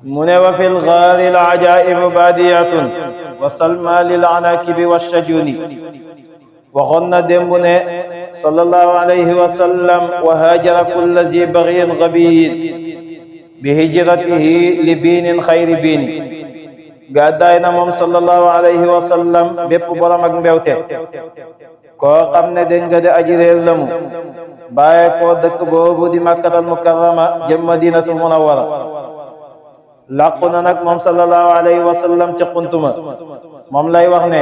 وفي الغار العجائب باديات وسلمى للعناكب والشجون وغنى دمبنا صلى الله عليه وسلم وهاجر كل ذي بغي غبي بهجرته لبين خير بين قاداينا مم صلى الله عليه وسلم بيب برامك مبيوته koo xam ne dégg nga de aji réer la mu bàyyi koo dëkk boobu di makkatal mukarrama jëm madinatul munawwara làqu na nag moom sallallahu alayhi wa sallam ca xuntuma moom lay wax ne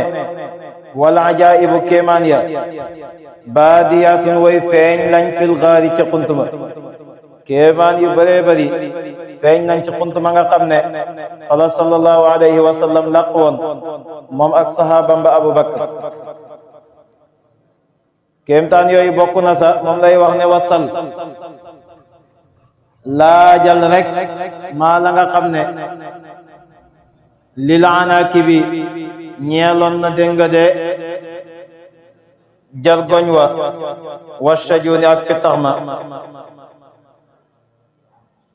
wal ajaa'ibu kéemaan ya baadiyaatun way feeñ lañ fil gaari ca xuntuma kéemaan yu bëree bëri feeñ nañ ci xuntuma nga xam ne xala sallallahu alayhi wa sallam làqu woon moom ak sahaabam ba Abu Bakr kéemtaan yooyu bokk na sa moom lay wax ne wasal laajal rek maa la nga xam ne lil anaakibi ñeeloon na dégg nga de jargoñ wa shajuuni ak pitax ma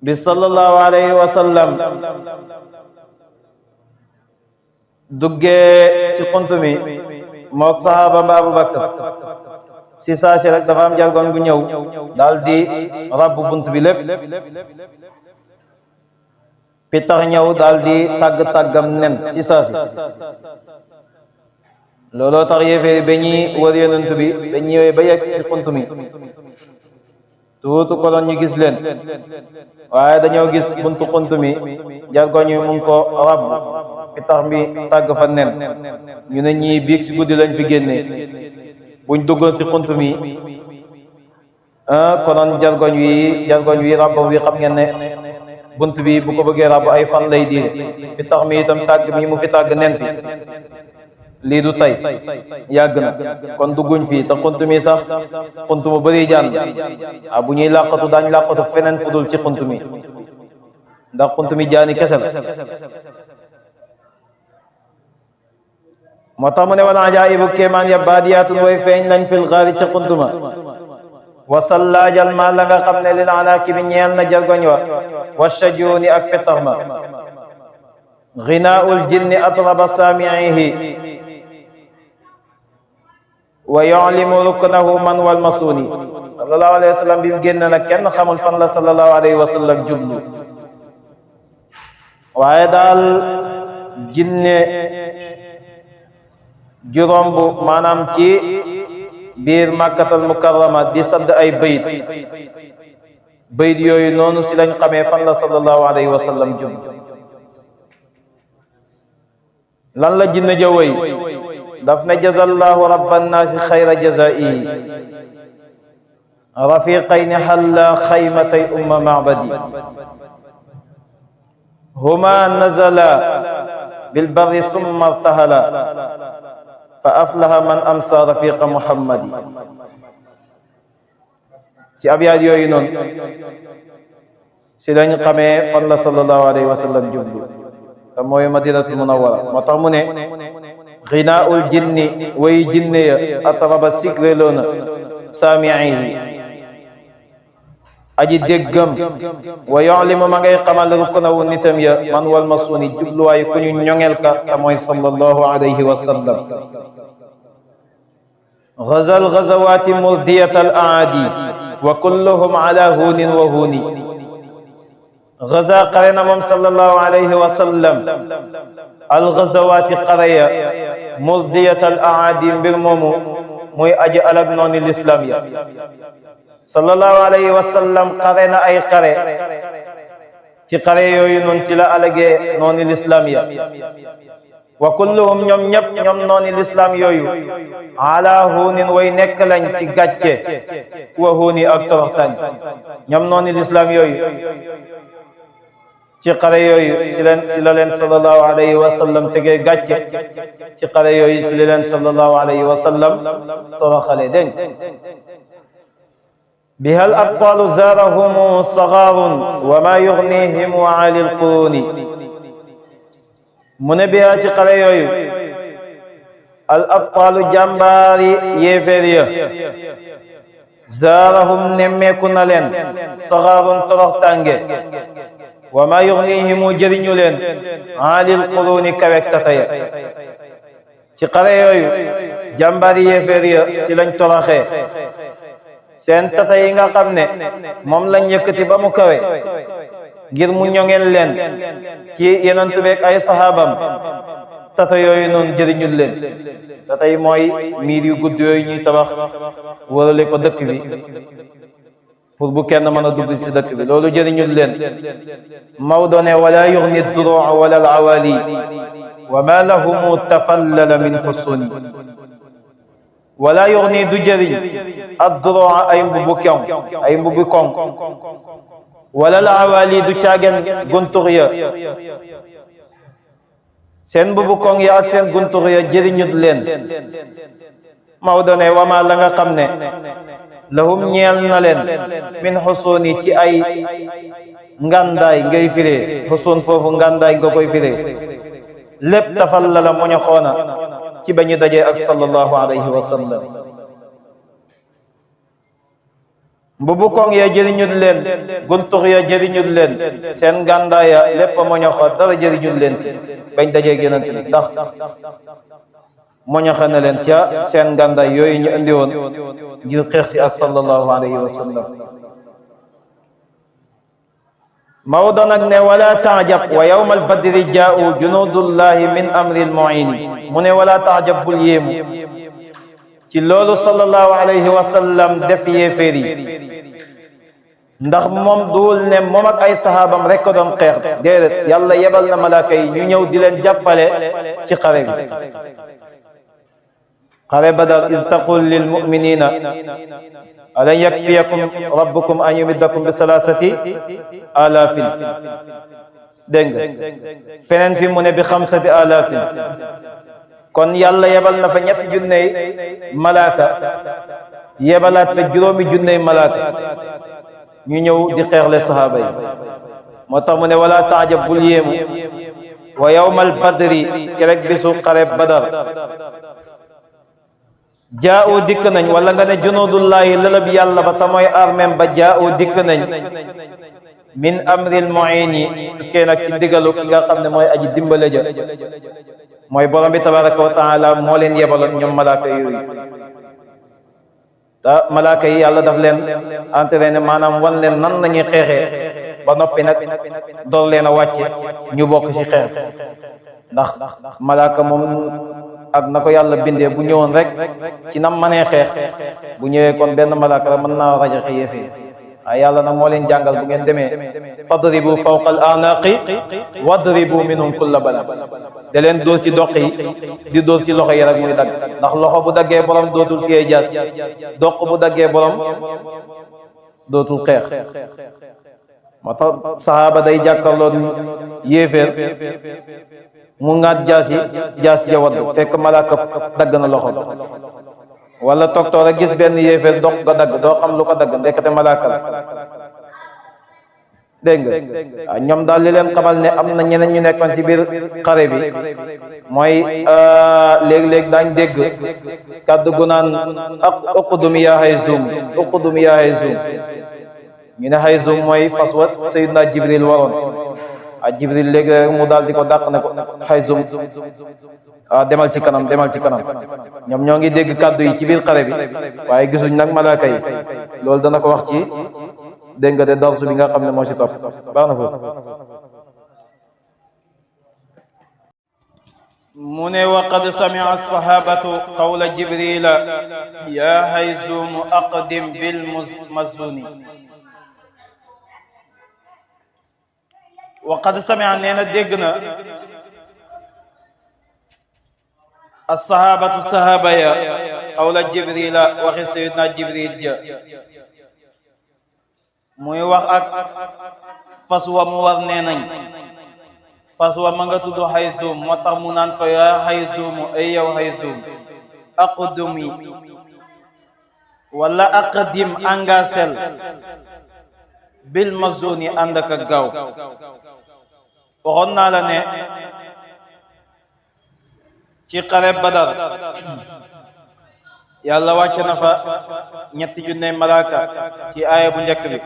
bi sallallahu alayhi wa sallam duggee ci xunt mi mook sahaaba ba Abu Bakr si saa si rek dafa am jargoñ bu ñëw daal di rabbu bunt bi lépp pitax ñëw daal di tàggam nen si saa si looloo tax yéeféeri ba ñuy wër yonent bi ba ñëwee ba yegg si xunt mi tuutu ko doon ñu gis leen waaye dañoo gis buntu xunt mi jargoñ yi mu ngi ko rab pitax bi tàgg fa nen ñu ne ñii biig si guddi lañ fi génnee buñ duggoon ci xunt mi konoon jargoñ wi rabbam wi xam ngeen ne bunt bi bu ko bëggee rabb ay fan lay diire fi tax mi itam tàgg mi mu fi tàgg nen fi lii du tey yàgg na kon dugguñ fii te xunt mi sax xunt mu bëri jaan bu ñuy làqatu daañ làqatu feneen fudul ci xunt mi ndax xunt mi jaani kese la moo tax mu ne wala ajaa'ibu kéemaan ya baadiyaatun way feeñ lañ fil gaari ca xuntuma wasal laajal maa la nga xam ne lil anaakibi ñeel na jargoñ wa shajuuni ak petax ma ghinaa'ul jinni atraba saami'ihi wa yu'limu ruknahu man wal masuuni sallallahu alayhi wa sallam bi mu génn nag kenn xamul fan la sallallahu alayhi wa sallam jublu waaye daal jinne juróom bu maanaam ci biir makkatal mukarrama di sadd ay bayit yooyu noonu si lañ xamee fan la sallallahu alayhi wa sallam jub lan la jinne ja woy daf ne jazallahu rabban naasi xayra jazaa'i rafiqayni xalla xaymatay umma macbadi huma nazala bilbarri summa irtahala fa aflaha man amsa rafiqa muhammadi ci abyaat yooyu noonu si lañ xamee fan la sallallahu alayhi wa sallam jublu te mooy madinatul munawwara moo tax mu ne ghinaa'ul jinni way jinne ya atraba sikreloona saami'ihi aji déggam wa yu'limu ma ngay xamal ruknahu nitam ya man wal masuuni jubluwaay ku ñu ñoŋel ka te mooy sallallahu alayhi wa sallam ghazal ghazawaati murdiyatal aadi wa kulluhum ala huunin wa huuni gaza xare na moom sallallahu alayhi wa sallam al ghazawaati xareya murdiyatal aadi mbir moomu muy aji alag nooni l'islam ya sallallahu alayhi wa sallam xare na ay xare ci xare yooyu noonu ci la alagee nooni l'islam ya wa kulluhum ñoom ñëpp ñoom nooni l'islam yooyu ala huunin way nekk lañ ci gàcce wa huuni ak toroxtañ ñoom nooni l'islam yooyu ci xare yooyu si la leen sallallahu alayhi wa sallam tegee gàcce ci xare yooyu si la leen sallallahu alayhi wa sallam toroxale dégg biha al abtalu zaarahumu sagarun wa ma yugnihim ali alquruni mu ne biha ci xare yooyu al abtalu jàmbaari yéeféer ya zaarahum nemmeeku na leen sagarun toroxtànge wa ma yughnihimu jëriñu leen alil quruni kawek tataya ci xare yooyu jàmbari yéeféer ya ci lañ toroxee seen tata yi nga xam ne moom lañ yëkkati ba mu kawe ngir mu ñoŋeel leen ci Yonent bi ak ay sahaabam tata yooyu noonu jëriñul leen tata yi mooy miir yu gudd yooyu ñuy tabax wërale ko dëkk bi pour bu kenn mën a dugg ci dëkk bi loolu jëriñul leen Maodo ne wala yughni ad-duru' wala al-awali wa ma lahumu tafallala min husuni wala yughni du jëriñ ad-duru' ay mbubu koŋ ay mbubu koŋ wala al-awali du caagen guntur ya seen mbubu koŋ ya ak seen guntur ya jëriñut leen Maodo ne wama la nga xam ne lahum ñeel na leen min husuni ci ay ngandaay ngay firee husun foofu ngandaay nga koy firee lépp tafallala moño xoona ci ba ñu dajee ak sallallahu alayhi wa sallam mbubu koŋ ya jëriñut leen guntux ya jëriñut leen seen ngandaay ya lépp moño xoo dara jëriñut leen ci bañ dajee Yonent bi ndax moño xana leen ca seen ngandaay yooyu ñu indi woon ngir xeex si ak sallallahu alayhi wa sallam Maodo nag ne wala taajab wa yawma albadri jaa'u junudullahi min amri almu'ini mu ne wala taajab bul yéemu ci loolu sallallahu alayhi wa sallam def yéeféer yi ndax moom duul ne moom ak ay sahaabam rek ko doon xeex déedéet yàlla yebal na malaaka yi ñu ñëw di leen jàppale ci xare bi xare Badar iz taqul lil mu'minina alan yakfiyakum rabbukum an yumiddakum bi salasati alafin dégg nga feneen fi mu ne bi xamsati alafin kon yàlla yebal na fa ñetti junney malaaka yebalaat fa juróomi junney malaaka ñu ñëw di xeexle sahaaba yi moo tax mu ne wala taajab bul yéemu wa yawmal badri kerek bisu xare Badar jaa'u dikk nañ wala nga ne junudullahi lëlëb yàlla ba tamooy armem ba jaa'u dikk nañ min amril mu'ini tukkee nag ci ndigalu ki nga xam ne mooy aji dimbale ja mooy borom bi tabaraka wa taala moo leen yebaloon ñoom malaaka yooyu te malaaka yi yàlla daf leen entraîné maanaam wan leen nan nañuy xeexee ba noppi nag door leen a wàcce ñu bokk ci xeex ndax malaaka moom ak na ko yàlla bindee bu ñëwoon rek ci nam manee xeex bu ñëwee kon benn malaaka la mën naa rajaxe yéefee waaye yàlla nag moo leen jàngal bu ngeen demee fadribu fawqa al anaqi wadribu minhum kulla bala da leen dóor ci doq yi di dóor ci loxo yi rek muy dagg ndax loxo bu daggee borom dootul téye jaas doq bu daggee borom dootul xeex moo tax sahaaba day jàkkarloo yéeféer mu ngaat jaas ja wadd fekk malaaka dagg na loxo wala docteur a gis benn yéeféer dox ko dagg doo xam lu ko dagg ndekete malaaka la dégg nga ñoom daal li leen xamal ne am na ñeneen ñu nekkoon ci biir xare bi mooy léeg-léeg daañ dégg kàddu gu naan ak uqdum yaa Hayzum uqdum yaa Hayzum ñu ne Hayzum mooy fas wa Seydina Jibril waroon Jibril léegi rek mu daal di ko dàq ne ko Hayzum demal ci kanam ñoom ñoo ngi dégg kàddu yi ci biir xare bi waaye gisuñ nag malaaka yi loolu dana ko wax ci dégg nga de darsu bi nga xam ne moo ci topp baax na foofu mu ne wa qad sami'a as-sahabatu qawla Jibrila ya Hayzum aqdim bil mazuni wa qad sami'a nee na dégg na as-sahabatu sahaba ya qawla Jibrila waxi Sayyidina Jibril ja muy wax ak fas wa mu war nee nañ fas wa ma nga tudd Hayzum moo tax mu naan ko yaa Hayzum ay yow Hayzum aqdumi wala aqdim angasel bil mazuni ànd ak gaaw waxoon naa la ne ci xare Badar yàlla wàcce na fa ñetti junne malaaka ci aaya bu njëkk bi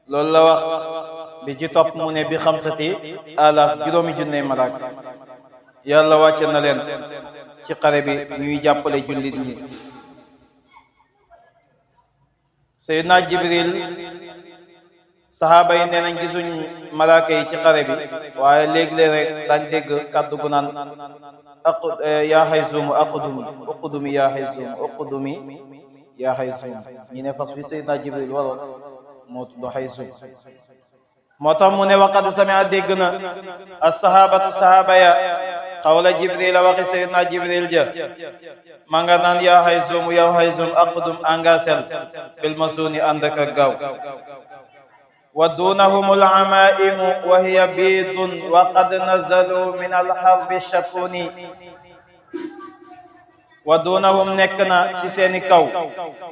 loolu la wax bi ci topp mu ne bi xamsati alaaf juróomi junne malaak yàlla wàcce na leen ci xare bi ñuy jàppale jullit ñi. Seydina Jibril saxaaba yi nee nañ gisuñ malaaka yi ci xare bi waaye léeg-léeg rek daañ dégg kàddu gu naan yaa Xayzuum uqdumi yaa Xayzuum uqdumi yaa Xayzuum ñu ne fas fi Seydina Jibril waroon moo tudd Xayzuum. moo tax mu ne waqad samia dégg na as-sahabatu sahaaba ya qawla Jibril waxi Seydina Jibril ja ma nga naan yaa Xayzuum yow Xayzuum aqdum angasel bil masuni ànd ak gaaw. wa dunahum al-amaimu wa hiya biidun wa qad nazalu min al-harbi shatuni. wa dunahum nekk na ci seeni kaw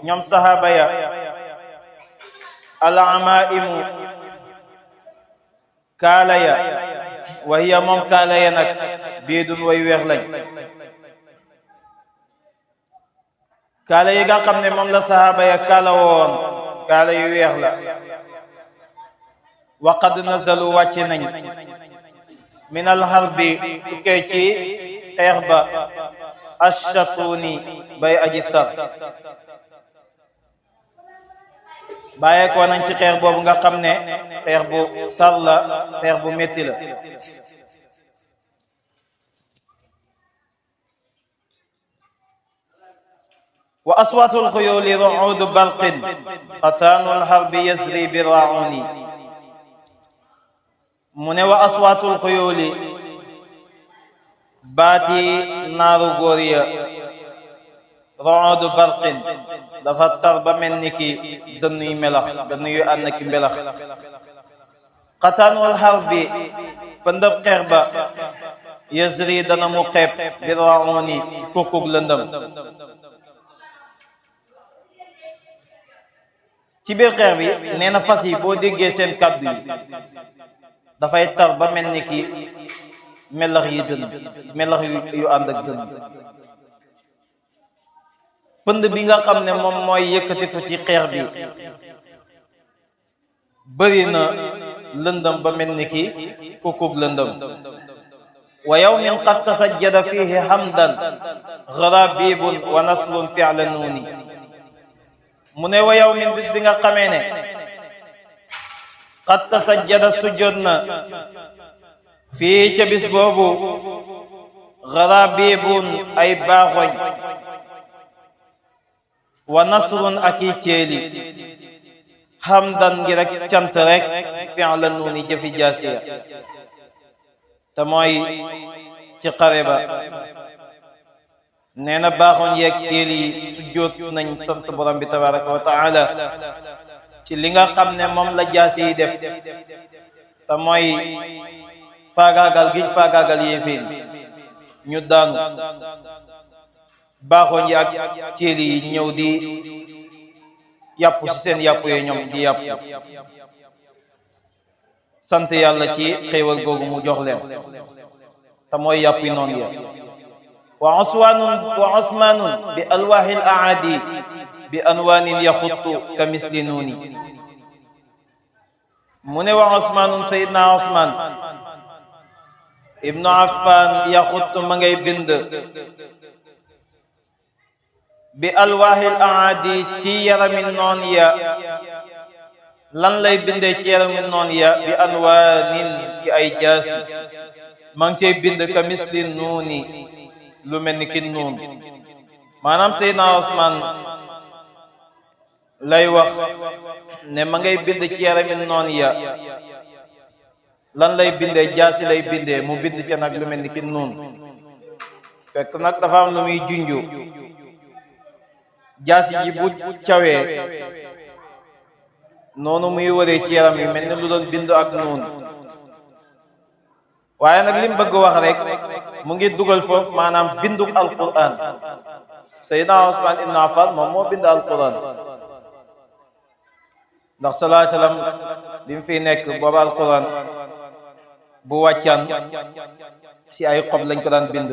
ñoom sahaaba ya al-amaimu kaala ya wa hiya moom kaala ya nag biidun way weex lañ. kaala yi nga xam ne moom la sahaaba ya kaala woon kaala yu weex la. wa qad nazalu wàcce nañ min alharbi tukkee ci xeex ba ashatuuni bay aji tar. bàyyeekoo nañ ci xeex boobu nga xam ne xeex bu tar la xeex bu métti la. wa aswaatul xuyuuli ruudu barqin qataanul harbi yasri bi rauni. mu ne wa aswaatul xuyuuli baati naaru góor ya ruudu barqin dafa tar ba mel ni ki dënn yu melax dënn yu ànd ki mbelax. qataanul harbi pëndëb xeex ba yasri dana mu xeeb bi rauni kukkug lëndëm. ci biir xeex bi nee na fas yi boo déggee seen kàddu yi dafay tar ba mel ni ki melax yi dënn melax yu ànd ak dënn. pënd bi nga xam ne moom mooy yëkkatiku ci xeex bi bëri na lëndëm ba mel ni ki kukub lëndëm. wa yawmin qad tasajjada fihi hamdan gharabibun wa naslun fi'la nuuni. mu ne wa yawmin bis bi nga xamee ne qad tasajjada sujjóot na fii ca bis boobu gharabibun ay baaxoñ wa nasrun ak i ceeli hamdan ngi rek cant rek fi'la nuuni jëfi jaasiya te mooy ci xare ba. nee na baaxoon yeeg ceeli sujjóot nañ sant borom bi tabaraka wa taala ci li nga xam ne moom la jaasi yi def te mooy faagaagal giñ faagaagal yéeféen ñu daanu. baaxoon yi ak ceeli yi ñëw di yàpp ci seen yàpp yee ñoom di yàpp sant yàlla ci xéewal googu mu jox leen te mooy yàpp yi noonu ya. wa usmaanun bi alwaahil aadi bi anwaanin yaxuttu ka misli nuuni. mu ne wa usmaanun sayidna usmaan ibnu affan yaxuttu ma ngay bind bi alwaahil aadi ci yarami noon ya. lan lay bindee ci yarami noon ya bi anwaanin ci ay jaasi ma ngi cay bind ka misli nuuni lu mel ni ki nuun. maanaam Seydina Usmaan lay wax ne ma ngay bind ci yarami noon ya. lan lay bindee jaasi lay bindee mu bind ca nag lu mel ni ki nuun. fekk nag dafa am lu muy junju. jaasi ji bu cawee noonu muy wëree ci yaram yi mel ni lu doon bind ak nuun. waaye nag lim bëgg wax rek mu ngi dugal foofu maanaam bindu alquran. Seydina Usmaan ibn Affan moom moo bind alquran ndax sallallahu alayhi wa sallam bi mu fi nekk booba alquran bu wàccaan si ay xob lañ ko daan bind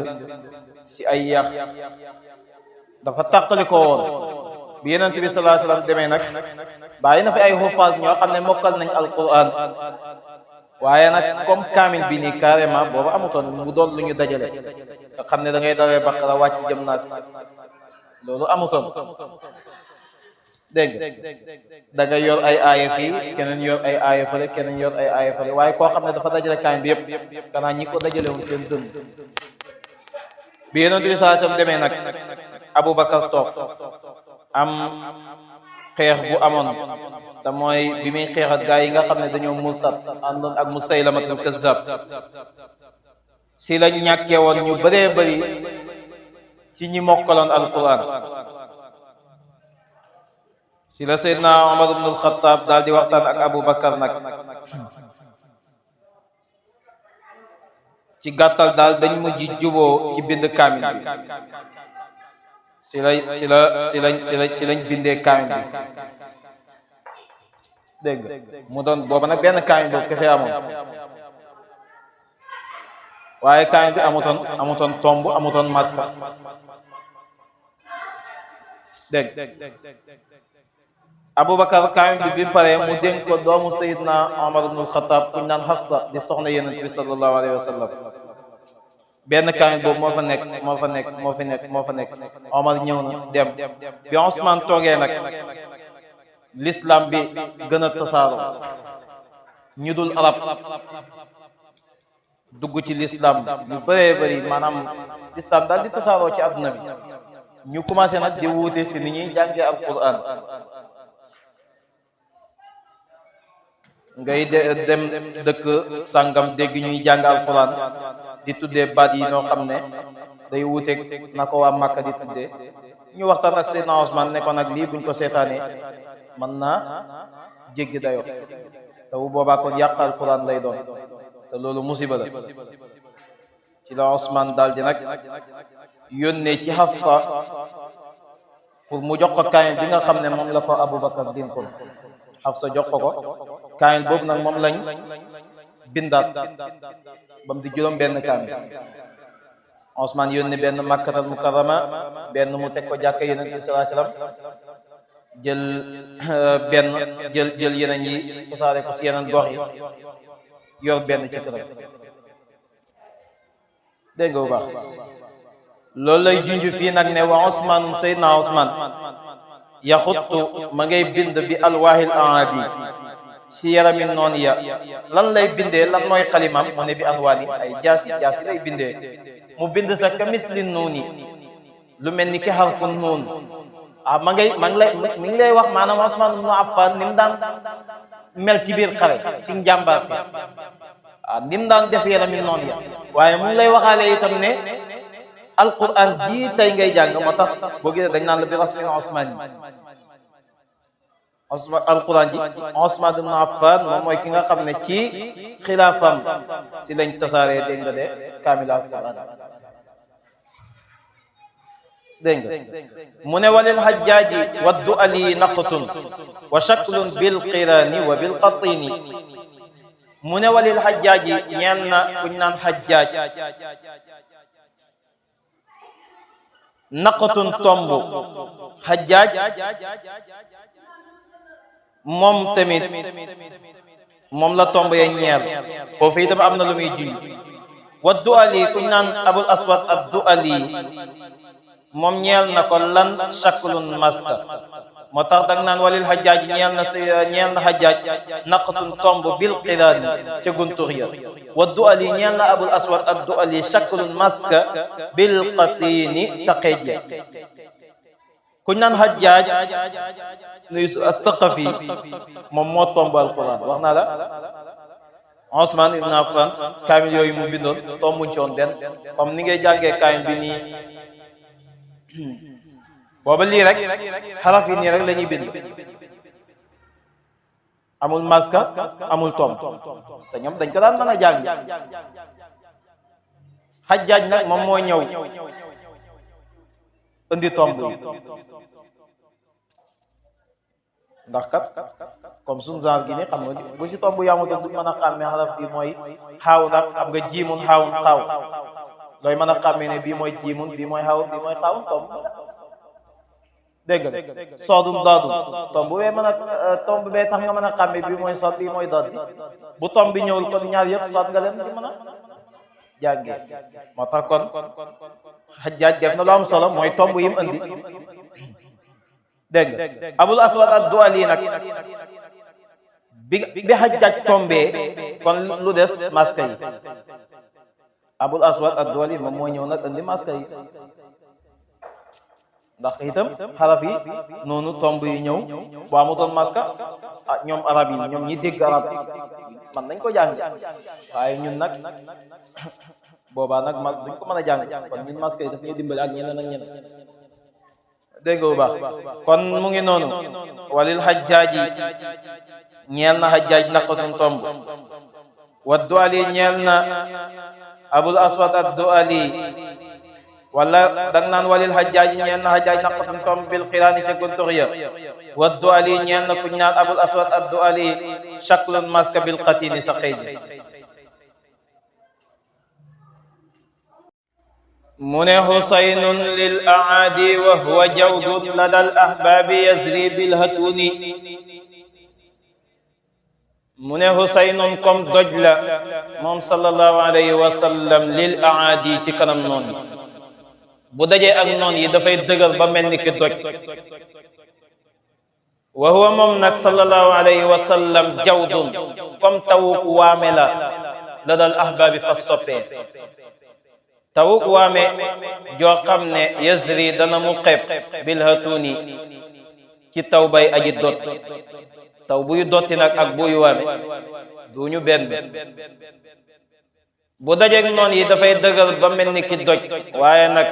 si ay yax dafa tàqali ko woon bi Yonent bi sallallahu alayhi wasallam demee nag bàyyi na fi ay xufaas ñoo xam ne mokkal nañ alquran waaye nag comme kaamil bi nii carrément boobu amutoon mu doon lu ñu dajale nga xam ne da ngay dawee Baqara wàcc jëm Naas loolu amutoon dégg da nga yor ay aaya fii keneen yor ay aaya fële keneen yor ay aaya fële waaye koo xam ne dafa dajale kaamil bi yëpp kanaa ñi ko dajale woon seen dënn bi Yonent bi sallallahu alayhi wasallam demee nag Abubakar toog am xeex bu amoon te mooy bi muy xeex ak gaa yi nga xam ne dañoo murtad àndoon ak Musaylamatul Kazzab si lañ ñàkkee woon ñu bëree bëri ci ñi mokkaloon alquran si la Seydina Omar ibn al-Khattab daal di waxtaan ak Abubakar nag ci gàttal daal dañ mujj juboo ci bind kaamil bi si lañ bindee kaamil bi dégg mu doon booba nag benn kaamil boobu kese amoon waaye kaamil bi amutoon tomb amutoon maska dégg Abubakar kaamil bi mu paree mu dénk ko doomu Seydina Omar ibn al-Khattab kuñ naan Hafsa di soxna Yonent bi sallallahu alayhi wa sallam benn kaamil boobu moo fa nekk Omar ñëw na dem bi Ousmane toogee nag l'islam bi gën a tasaaroo ñu dul arab dugg ci l'islam yu bëree bëri maanaam l'islam daal di tasaaroo ci adduna bi ñu commencé nag di wuute si ni ñuy jàngee alquran ngay dem dëkk sàngam dégg ñuy jàng alquran di tuddee baat yi ñoo xam ne day wuuteeg na ko waa Màkka di tuddee ñu waxtaan ak Seydina Ousmane ne ko nag lii buñ ko seetaanee mën naa jéggi dayo te bu boobaa kon yàq alquran lay doon te loolu musiba la ci la Ousmane daal di nag yónnee ci Hafsa pour mu jox ko kaamil bi nga xam ne moom la ko Abubakar dénkoon Hafsa jox ko kaamil boobu nag moom lañ bindaat ba mu di juróom benn kaamil Ousmane yónni benn Makkatal Mukarrama benn mu teg ko jàkka Yonent bi sallallahu alayhi wasallam jël yeneen yi tasaare ko si yeneen gox yi yor benn ci këram dégg nga bu baax loolu lay junj fii nag ne wa Ousmane Seydina Ousmane yaxuttu ma ngay bind bi alwaahil aadi si yarami noon ya lan lay bindee lan mooy xalimam mu ne bi alwaani ay jaasi lay bindee mu bind sa ka misli nuuni lu mel ni ki xarfu nuun mi ngi lay wax maanaam Usmaan ibn Affan ni mu daan mel ci biir xare si njàmbaar bi ni mu daan def yarami noon ya waaye mu ngi lay waxaale itam ne alquran ji tey ngay jàng moo tax boo gisee dañ naan la bi rasmi Usmaan yi alquran ji Usmaan ibn Affan moom mooy ki nga xam ne ci xilaafam si lañ tasaaree dégg nga de kaamil alquran dégg nga mu ne walil hajjaaji waddu ali naqtun wa shaklun bil qiraani wa bil qatini mu ne walil hajjaaji ñeel na kuñ naan hajjaaj naqtun tomb hajjaaj moom tamit moom la tomb ya ñeel foofu itam am na lu muy juy waddu ali kuñ naan abul aswad addu ali moom ñeel na ko lan shaklun maska moo tax dang naan walil hajjaaj ñeel na hajjaaj naqtun tomb bil qiraan ca guntur ya waddu ali ñeel na abul aswad addu ali shaklun maska bil qatini sa xeej ya kuñ naan hajjaaj nuy astaqafi moom moo tomb alquran wax naa la Usmaan ibn Affan kaamil yooyu mu bindoon tombuñ ci woon benn comme ni ngay jàngee kaamil bi nii booba lii rek xaraf yi nii rek la ñuy bind amul maska amul tomb te ñoom dañ ko daan mën a jàng hajjaaj nag moom moo ñëw indi tomb yi ndax kat comme suñu genre gi ni xam nga bu si tomb yamutoon duñ mën a xàmmee xaraf bi mooy xaaw ndax xam nga jiimun xaawun xaaw looy mën a xàmmee ne bii mooy jiimun bii mooy xaawun bii mooy xaawun tomb dégg nga soodum daadum tomb bee mën a tomb bee tax nga mën a xàmme bi mooy sood bi mooy daad bi bu tomb bi ñëwul kon ñaar yëpp sood nga leen di mën a jàngee moo tax kon Hajjaaj def na lu am solo mooy tomb yi mu andi dégg nga Abul Aswad ad-Du'ali nag bi Hajjaaj tombee kon lu des maska yi Abul Aswad ad-Du'ali moom moo ñëw nag andi maska yi ndax itam xaraf yi noonu tomb yi ñëw bu amutoon maska ñoom arab yi ñoom ñi dégg arab man nañ ko jàng waaye ñun nag boobaa nag ma duñ ko mën a jàng kon ñun maska yi daf ñuy dimbali ak ñeneen ak ñeneen dégg nga bu baax kon mu ngi noonu walil Hajjaaji ñeel na Hajjaaj naqatun tomb wa Du'ali ñeel na Abul Aswad ad-Du'ali wala dang naan walil Hajjaaji ñeel na Hajjaaj naqatun tomb bil qiraani ca guntur ya wa Du'ali ñeel na kuñ naan Abul Aswad ad-Du'ali shaklun maska bil qatini sa xëy mu ne Husaynun lil aadi wa huwa jawdun lada al ahbaabi yazri bil hatuni mu ne Husaynun comme doj la moom sallallahu alayhi wa sallam lil aadi ci kanam noon yi bu dajee ak noon yi dafay dëgër ba mel ni ki doj wa huwa moom nag sallallahu alayhi wa sallam jawdun comme tawuk waame la lada al ahbaabi fa soppee tawuk waame joo xam ne yazri dana mu xeeb bil hatuni ci taw bay aji dot taw buy dotti nag ak buy waame duñu benn bu dajeeg noon yi dafay dëgër ba mel ni ki doj waaye nag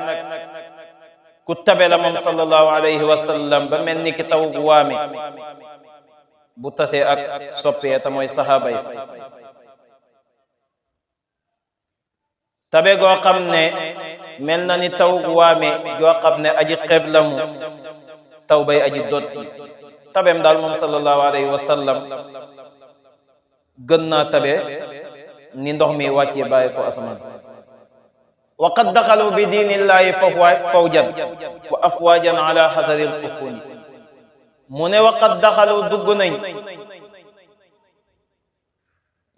ku tabe la moom sallallahu alayhi wa sallam ba mel ni ki tawuk waame bu tasee ak soppee ta mooy sahaaba yi tabe goo xam ne mel na ni taw waame goo xam ne aji xeeb la mu taw bay aji dotti tabeem daal moom sallallahu alayhi wa sallam gën naa tabe ni ndox mi wàccee bàyyi ko asamaan wa qad daxalu bi diinillahi fawjan wa afwajan ala xasaril kufuni mu ne wa qad daxalu dugg nañ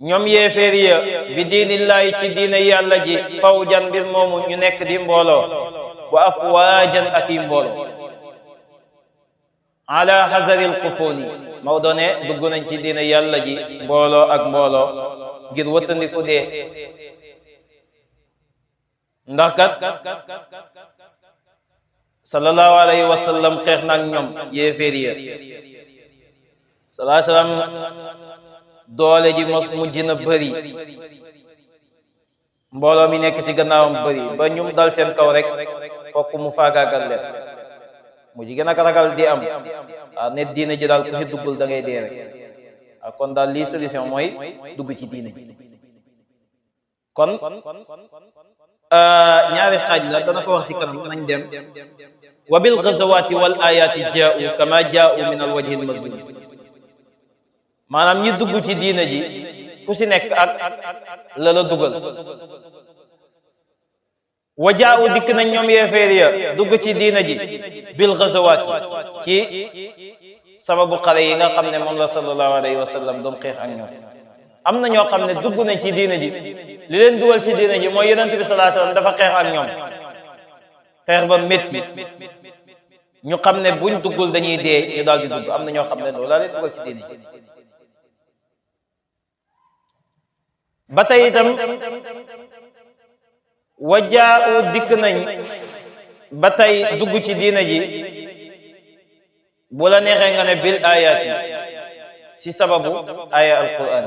ñoom yéeféer ya bi diinillahi ci diine yàlla ji fawjan mbir moomu ñu nekk di mbooloo wa afwaajan ak i mbooloo ala hazaril kufuni Maodo ne dugg nañ ci diine yàlla ji mbooloo ak mbooloo ngir wëttandiku dee ndax kat sallallahu alayhi wa sallam xeex naag ñoom yéeféer ya sallallahu alayhi wa sallam doole ji mos mujj na bëri mbooloo mi nekk ci gannaawam bëri ba ñum dal seen kaw rek fokk mu faagaagal leen mu ji gën a ragal di am ne diine ji daal ku si duggul da ngay dee rek kon daal lii solution mooy dugg ci diine ji kon ñaari xaaj la dana ko wax ci kanam nañ dem wa bil ghazawati wal ayati jaa'u kama jaa'u min al wajhi al mazlum maanaam ñi dugg ci diina ji ku si nekk ak la la dugal wajaawu dikk nañ ñoom yéeféer ya dugg ci diina ji bil ghazawaat ci sababu xare yi nga xam ne moom la sallallahu alayhi wa sallam doon xeex ak ñoom am na ñoo xam ne dugg nañ ci diina ji li leen dugal ci diina ji mooy yonent bi sallallahu alayhi wa sallam dafa xeex ak ñoom xeex ba métti ñu xam ne buñ duggul dañuy dee ñu daal di dugg am na ñoo xam ne loolu laa leen dugal ci diina ji ba tey itam wajaawu dikk nañ ba tey dugg ci diina ji bu la neexee nga ne bil ayat yi si sababu aya alquran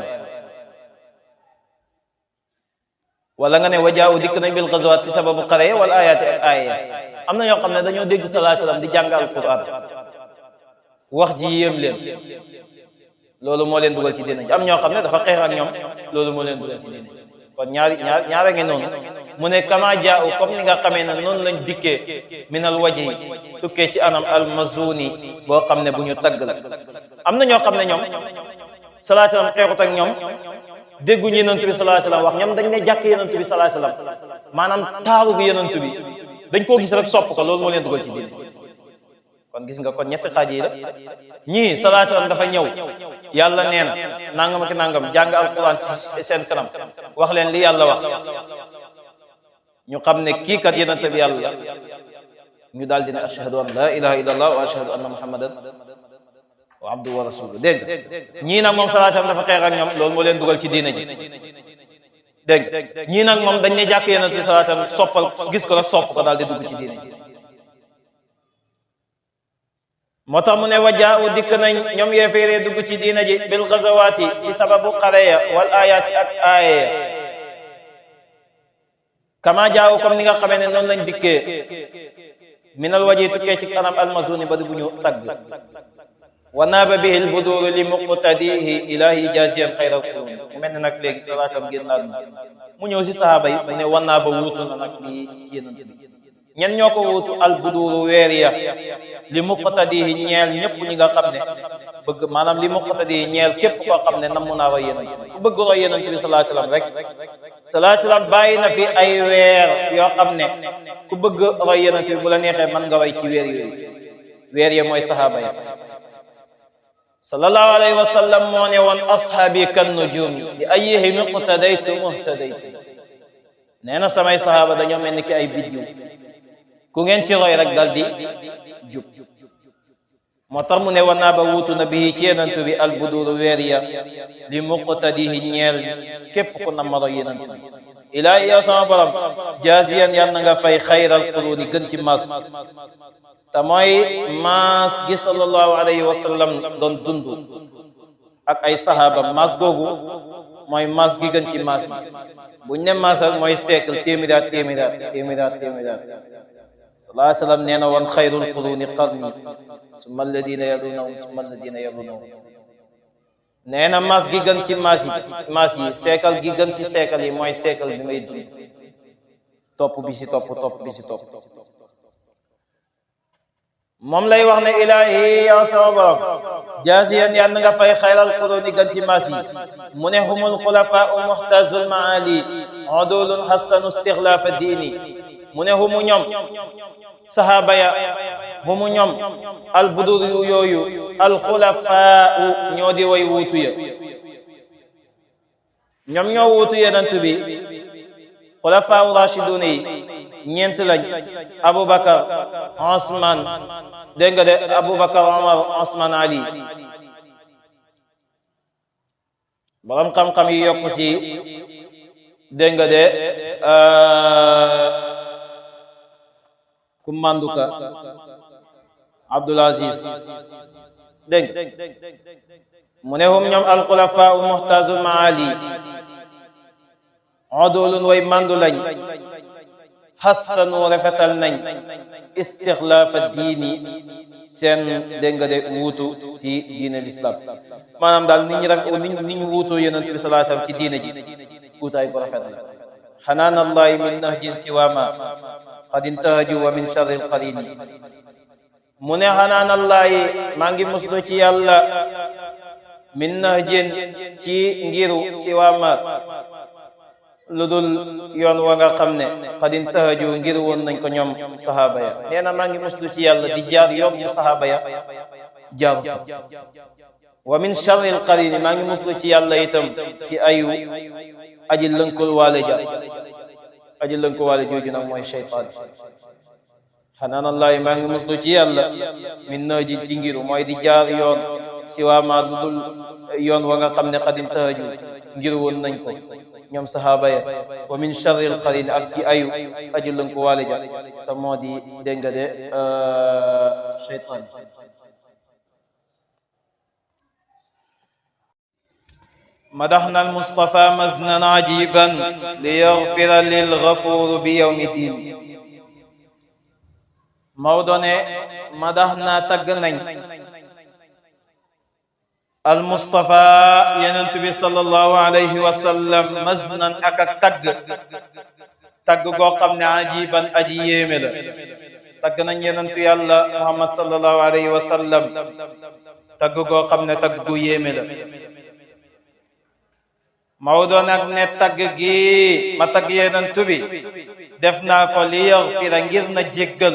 wala nga ne wajaawu dikk nañ bil gazawaat si sababu xare wala ayat ak aya am na ñoo xam ne dañoo dégg sallallahu alayhi wasallam di jàng alquran wax ji yéem leen loolu moo leen dugal ci diina ji am ñoo xam ne dafa xeex ak ñoom loolu moo leen dugal ci diina ji kon ñaara ngi noonu mu ne kama jaa comme ni nga xamee ne noonu lañ dikkee minal wajhi tukkee ci anam al mazuni boo xam ne bu ñu tagg la am na ñoo xam ne ñoom sallallahu alayhi wasallam xeexut ak ñoom dégguñu yonent bi sallallahu alayhi wasallam wax ñoom dañ ne jàkk yonent bi sallallahu alayhi wasallam maanaam taaru bi yonent bi dañ koo gis rek sopp ko loolu moo leen dugal ci diina kon gis nga kon ñetti xaaj yi la ñii sallallahu alayhi wasallam dafa ñëw yàlla nee na nangam ak nangam jàng alquran ci seen kanam wax leen li yàlla wax ñu xam ne kii kat yonent bi yàlla la ñu daal di ne ashhadu an la ilaha illallah wa ashhadu anna muhammadan wa abduhu wa rasuluhu dégg ñii nag moom sallallahu alayhi wasallam dafa xeex ak ñoom loolu moo leen dugal ci diina ji dégg ñii nag moom dañ ne jàkk yonent bi sallallahu alayhi wasallam soppal gis ko rek sopp ko daal di dugg ci diina ji moo tax mu ne wajaa u dikk nañ ñoom yéeféeree dugg ci diina ji bil gazawaati ci sababu xareya wal ayaati ak aayeya kama jaaw comme ni nga xamee ne noonu lañ dikkee minal waji tukkee ci kanam almasuni ba di bu ñu tagg wa naaba bihi lbuduuru li muqtadihi ilahi jaziyan xayral qurun mu mel ne nag léegi salaatam génnaat na mu ñëw si sahaaba yi mu ne wa naaba wuutu na nag lii ci yonent bi ñen ñoo ko wuutu albuduuru weer ya li muqtadihi ñeel ñëpp ñi nga xam ne bëgg maanaam li muqtadihi ñeel képp koo xam ne namm naa roy yonent ku bëgg roy yonent bi sallallahu alayhi wasallam rek sallallahu alayhi wasallam bàyyi na fi ay weer yoo xam ne ku bëgg roy yonent bi bu la neexee mën nga roy ci weer yooyu weer ya mooy sahaaba ya sallallahu alayhi wasallam moo ne woon ashaabi kan nujum bi ayyihim iqtadaytu muhtadaytu nee na samay sahaaba dañoo mel ni ki ay biddiw ku ngeen ci roy rek dal di jub moo tax mu ne wa naa ba wuutu na bii ci yenantu bi albuduru weer ya li muqtadihi ñeel képp ku na maro yenantu bi ilaahi yow sama borom jaziyan yal na nga fay xayral quruni gën ci maas te mooy maas gi sallallahu alayhi wa sallam doon dund ak ay sahaaba maas googu mooy maas gi gën ci maas yi buñ ne maas rek mooy siècle téeméeraat sallallahu alayhi wa sallam nee na woon xayrul quruni qarni summa alladina yalunahum summa alladina yalunahum nee na maas gi gën ci maas yi siècle gi gën ci siècle yi mooy siècle bi may dund topp bi si topp moom lay wax ne ilaahi yow sama borom jaasiyan yàlla nga fay xayral quruni gën ci maas yi mu ne humul xulafaa muhtazul maali udulun hassanu istixlaafa diini mu ne humu ñoom sahaaba ya humu ñoom albudur yooyu alxulafaa ñoo di way wuutu ya ñoom ñoo wuutu yenant bi xulafaa rashidun yi ñeent lañ abubakar osman dégg nga de abubakar omar osman ali borom xam-xam yi yokku si dégg nga de Kumanduka Abdul Aziz dégg mu ne hum ñoom alxulafaa muhtazul maali odulun way mandu lañ hassanu rafetal nañ istixlaafa diini seen dégg nga de wuutu ci diine l'islam maanaam daal nit ñu wuutoo yonent bi sallallahu alayhi wasallam ci diine ji wuutaay ko rafet la xanaanallahi min nahjin siwama qad intahaju wa min sharri alqarini mu ne xanaanallahi maa ngi muslu ci yàlla min nahjin ci ngiru siwama lu dul yoon wa nga xam ne qad intahaju ngir woon nañ ko ñoom sahaaba ya nee na maa ngi muslu ci yàlla di jaar yoon bu sahaaba ya jaar wa min sharri alqarini maa ngi muslu ci yàlla itam ci ayu aji lënkul waale ja aji lënkul waale jooju nag mooy shaytaan xanaanallahi maa ngi muslu ci yàlla min nahjin ci ngiru mooy di jaar yoon si waa maa lu dul yoon wa nga xam ne qad intahaju ngir woon nañ ko ñoom sahaaba ya wa min sharri alqarin ak ci ayu aji lënku waale ja te moo di dégg nga de shaytaan madaxna almustafa maznan ajiban liyaghfira lilghafur bi yawmi din Maodo ne madaxna tagg nañ almustafa yenent bi sallallahu alayhi wa sallam maznan ak tagg goo xam ne ajiban aji yéeme la tagg nañ yenentu yàlla muhammad sallallahu alayhi wa sallam tagg goo xam ne tagg gu yéeme la Maodo nag ne tagg gi ma tagg yenentu bi def naa ko li yaghfira ngir na jéggal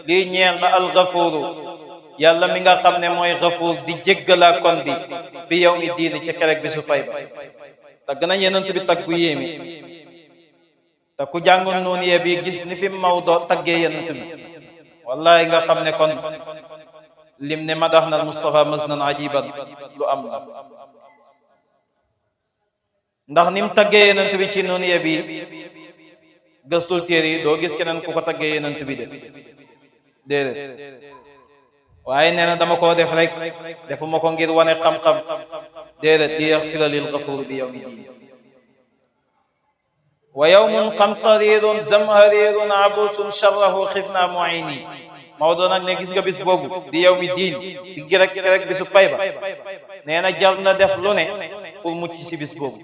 lii ñeel na alghafuru yàlla mi nga xam ne mooy Gafuur di jéggalaa kon bi yawmi diini ci kerek bi su pay ba tagg na yenent bi tagg gu yéemi te ku jàngoon noonu yee bi gis ni fi Maodo taggee yenent bi wallahi nga xam ne kon lim ne madax na Mustafa masnan ajiban lu am la ndax nim taggee yenent bi ci noonu yee bi gëstul téere yi doo gis keneen ku ko taggee yenent bi de déedéet waaye nee na dama koo def rek defuma ko ngir wane xam-xam déedéet di yaxfira lil Gafuur bi yawmi diin wa yawmun qamtarirun zamharirun abusun sharrahu xifna muini Maodo nag ne gis nga bis boobu di yawmi diin di rek bisu pay ba nee na jar na def lu ne pour mucc ci bis boobu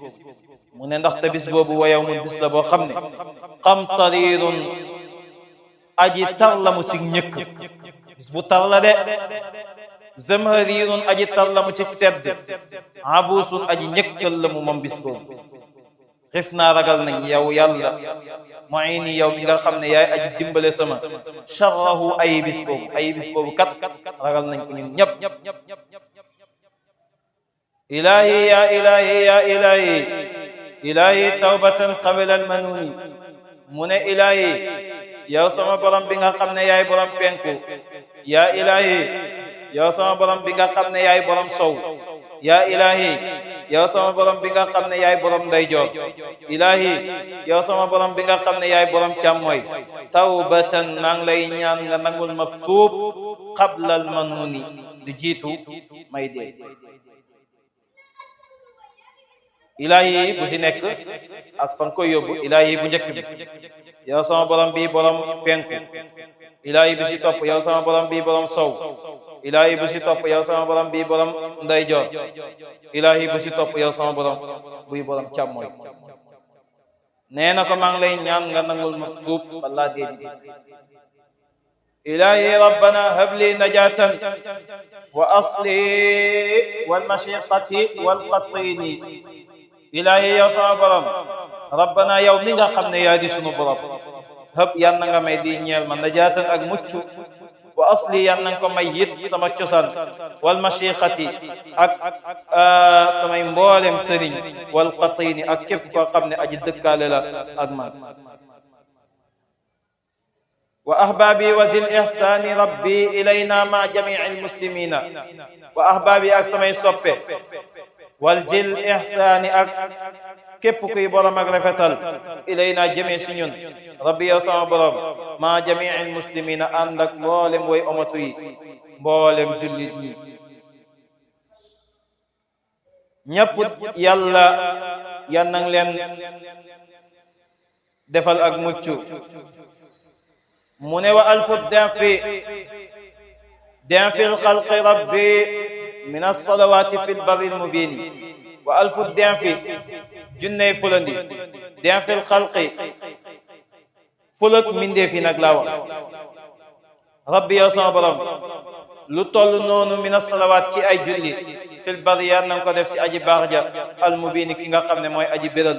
mu ne ndaxte bis boobu wa yawmun bis la boo xam ne qamtarirun aji tar la mu ci ñëkk bis bu tar la de zamharirun aji tar la mu ci sedd abusun aji ñëkkal la mu moom bis boobu xif naa ragal nañ yow yàlla muini yow mi nga xam ne yaay aji dimbale sama sharrahu ay bis boobu kat ragal nañ ko ñun ñëpp ilahi ya ilahi ya ilahi ilahi tawbatan qabla al manuni mu ne ilahi yow sama borom bi nga xam ne yaay borom penku yaa ilahi yow sama borom bi nga xam ne yaay borom sow yaa ilahi yow sama borom bi nga xam ne yaay borom ndeyjoor ilahi yow sama borom bi nga xam ne yaay borom càmmooy tawbatan maa ngi lay ñaan nga nangul ma tuub qabla al manuni di jiitu may dee ilahi bu ci nekk ak fan koy yóbbu ilahi bu njëkk bi yow sama borom bi borom penku ilahi bu ci topp yow sama borom bi borom sow ilahi bu ci topp yow sama borom bi borom ndeyjoor ilahi bu ci topp yow sama borom buy borom càmmooy nee na ko maa ngi lay ñaan nga nangul ma tuub balaa dee di ilahi rabbana habli najatan wa asli wal mashiqati wal qatini ilahi yow sama borom rabbana yow mi nga xam ne yaa di sunu borom hëb yan na nga may di ñeel ma najaatan ak mucc wa asli yan na nga ko may yit sama cosaan wal mashiqati ak samay mboolem sëriñ wal qatini ak képp koo xam ne aji dëkkaale la ak man wa ahbaabi wa zil ihsaani rabbi ilayna ma jamii al muslimina wa ahbaabi ak samay soppe wal zil ihsaani ak képp kuy borom ak rafetal ilayna jëmee si ñun rabbi yow sama borom ma jamii al muslimina ànd ak mboolem way omatu yi mboolem jullit ñi ñëpp yàlla yan nang leen defal ak mucc mu ne wa alfu denfi lxalqi rabbi min alsalawati fi lbarri lmubin wa alfu denfi junney fulandi denfi lxalqi fulak mindee fi nag laa wax rabbi yow sama borom lu toll noonu min alsalawat ci ay julli fi lbarri yar nanga ko def si aji baax ja almubin ki nga xam ne mooy aji béral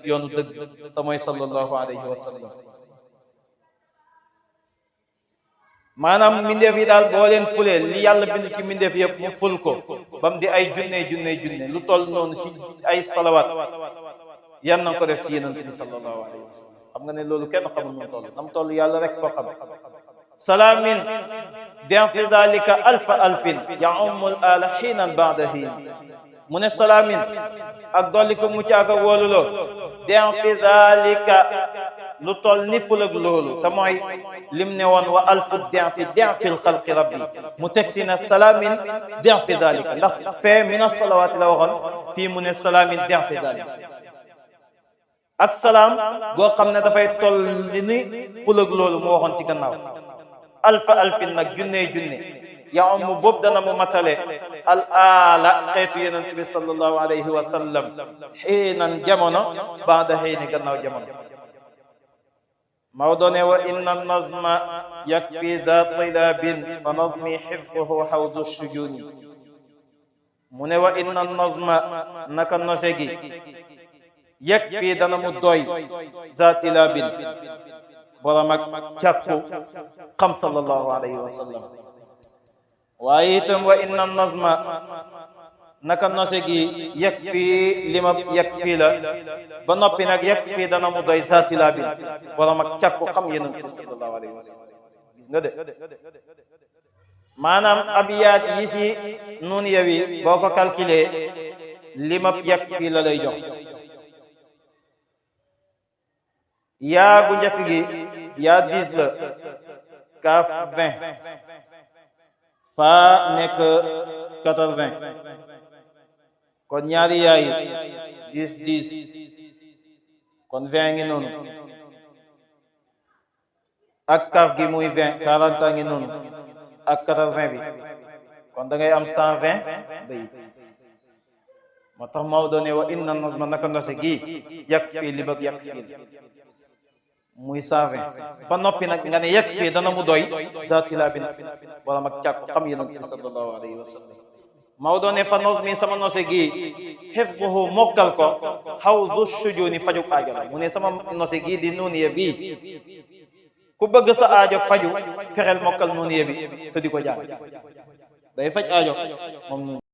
yoonu dëgg te mooy sallallahu alayhi wa sallam maanaam mbindeef yi daal boo leen fulee li yàlla bind ci mbindeef yëpp mu ful ko ba mu di ay junne lu toll noonu ci ay salawaat yan na ko def ci yonent bi sallallahu alayhi wa sallam xam nga ne loolu kenn xamul nu toll nam toll yàlla rek ko xam salaamin bien fi dalika alfa alfin yaumul ala xiinan baada xiin mu ne salaamin ak dolli ko mu caaga wóoluloo bien fi dalika lu toll ni fulag loolu te mooy lim ne woon wa alfu denfi denfil xalqi rabbi mu teg si ne salaamin denfi dalika ndax fee min asalawaati la waxoon fii mu ne salaamin denfi dalika ak salaam goo xam ne dafay toll ni fulag loolu mu waxoon ci gannaaw alfa alfin nag junne yaa mu boobu dana mu matale al aala xeetu yonent bi sallallahu alayhi wa sallam xiinan jamono baada xiini gannaaw jamono Maodo ne wa inna nazma yakfi za tilabin fa nazmi xifduhu xawdu sujuni mu ne wa inna nazma naka nose gi yakfi dana mu doy za tilabin borom ak càkku xam sallallahu alayhi wa sallam waaye itam wa inna nazma naka nose gi yeg fii limab yeg fii la ba noppi nag yeg fii dana mu doy zaati laa bi borom ak càkku xam yonent bi sallallahu alayhi wa sallam gis nga de maanaam abiyaat yi si nun yewi boo ko calculé limab yeg fii la lay jox yaa gu njëkk gi yaa 10 la kaaf 20 faa nekk 80 kon ñaari yaay 10 kon 20 ngi noonu ak kaaf gi muy 20 40 ngi noonu ak 80 bi kon da ngay am 120 bayit moo tax Maodo ne wa inna nazma naka nose gi yàq fii li bëgg yàq fii muy 120 ba noppi nag nga ne yàq fii dana mu doy zaatila bi wala mag càkku xam yonent bi sallallahu alayhi wa sallam Maodo ne fa nos mi sama nose gi hifduhu mokkal ko hawzu sujuni faju aajo la mu ne sama nose gi di nuuniya bii ku bëgg sa aajo faju fexeel mokkal nuuniya bi te di ko jàng day faj aajo moom